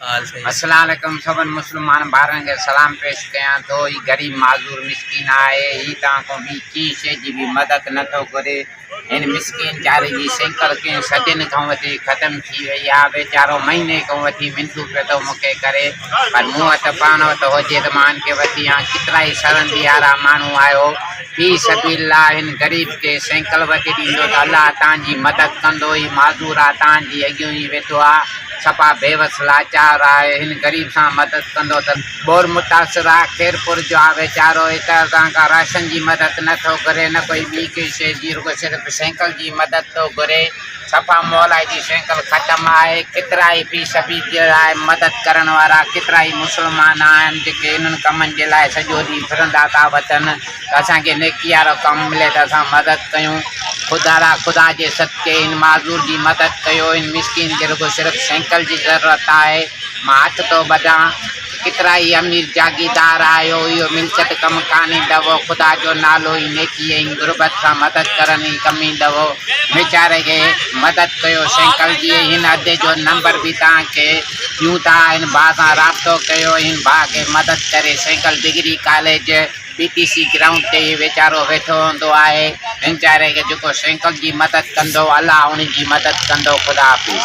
السلام عليڪم سڀن مسلمان ڀائرن کي سلام پيش ڪيان ٿو هي غريب معذور مسڪين آهي هي توهان کان ٻي ڪنهن شي جي به مدد نه ٿو گهري هن مسڪين چاري جي سينڪل ڪنهن صدين کان وٺي ختم ٿي وئي آهي ويچارو مهيني کان وٺي منٿون پيو ٿو مون کي ڪري پر مون وٽ پاڻ وٽ هجي ته مان هن کي وٺي هان ڪيترا ئي سرندي وارا ماڻهو آهيو في سبيل الله هن غريب کي سينڪل وٺي ڏيندو ته الله تان جي مدد ڪندو هي معذور آ تان جي اڳيون ئي ويٺو آ صفا بيوس لاچار آهي هن غريب سان مدد ڪندو ته ٻوڏ متاثر آ خيرپور جو آ ويچارو هي ته اسان کان راشن جي مدد نه ٿو گهري نه ڪوئي ٻي ڪي شي جي رڳو صرف سينڪل جي مدد ٿو گهري صفا مولائي جي سينڪل ختم آهي ڪيترائي في سبيل جي لاء مدد ڪرڻ وارا ڪيترائي مسلمان آهن جيڪي انهن ڪمن جي لاء سڄو ڏينهن ڦرندا ٿا وتن ته اسان کي نيڪي وارو ڪم ملي ته اسان مدد ڪيون خدا را خدا جي صدقي هن معذور جي مدد ڪيو هن مسڪين کي رڳو صرف سينڪل جي ضرورت آهي مان هٿ ٿو ٻڌان ڪيترائي امير جاگيردار آهيو اهو ملڪيت ڪم ڪانه ايندؤ خدا جو نالو ئي نيڪي ۽ غربت سان مدد ڪرڻ ئي ڪم ايندؤ ويچاري کي مدد ڪيو سينڪل جي هن ادي جو نمبر به توهان کي ڏيون ٿا هن ڀاء سان رابطو ڪيو هن ڀاء کي مدد ڪري cycle degree college P T C ground تي هي ويچارو ويٺو هوندو آهي هن چاري کي جيڪو سينڪل جي مدد ڪندو الله ان جي مدد ڪندو خدا حافظ.